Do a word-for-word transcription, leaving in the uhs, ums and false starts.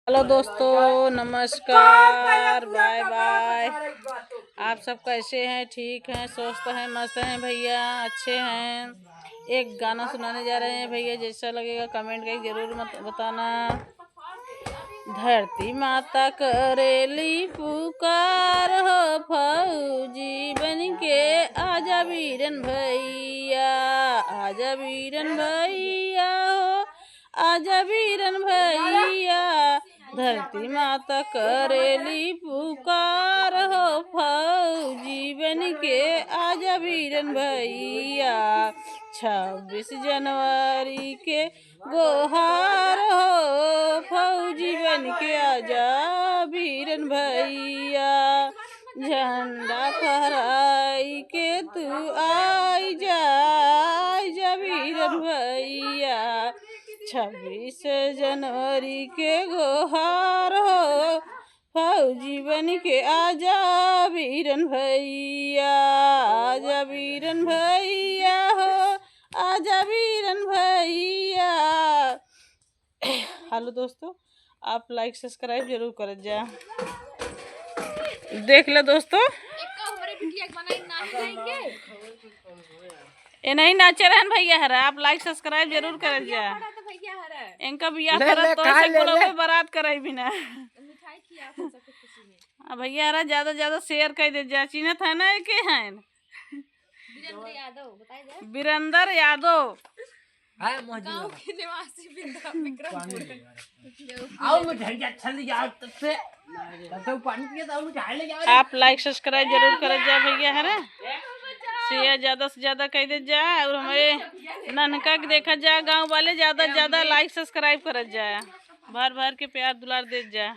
हेलो दोस्तों, नमस्कार, बाय बाय। आप सब कैसे हैं? ठीक हैं, स्वस्थ हैं, मस्त हैं भैया, अच्छे हैं। एक गाना सुनाने जा रहे हैं भैया, जैसा लगेगा कमेंट करके जरूर मत बताना। धरती माता करेली पुकार हो फौजी बन के, आजा बीरन भैया, आजा बीरन भैया हो, आजा बीरन भैया। धरती माता करेली पुकार हो फौजी बन के, आजा बीरन भैया। छब्बीस जनवरी के गोहार हो फौजी बन के, आजा बीरन भैया। झंडा फहराई के तू आई जा, आई जा बीरन भैया। छब्बीस जनवरी के गोहार हो फौजी बन के, आजा बीरन भैया, आजा बीरन भैया हो, आजा बीरन भैया। हेलो दोस्तों, आप लाइक सब्सक्राइब जरूर करत जा। देख लो दोस्तों, ए नहीं नाचे रहन भैया हरा, आप लाइक सब्सक्राइब जरूर करत जा। इनका बियाह ले, पड़त ले, तो ऐसे ले, बोलबे ले। बारात करे बिना। अब भैया हरा ज्यादा ज्यादा शेयर कर दे जा, चिन्हत है ना, के हैं? बीरेंद्र यादव, बताई दे। बीरेंद्र यादव। गाँव के निवासी बिंदा-, विक्रमपुर। आओ, मिठाई अच्छा ले जाओ, तब से, तब से वो पानी पिए, तो आओ, मिठाई ले जाओ। आप लाइक सब्सक्राइब जरूर करत जा भैया, है ना? शेयर ज्यादा से ज्यादा कर दे जा, और हमारे नन्हका के देखा जा, गाँव वाले ज्यादा से ज्यादा लाइक सब्सक्राइब करत जा, भर भर के प्यार दुलार दे जा।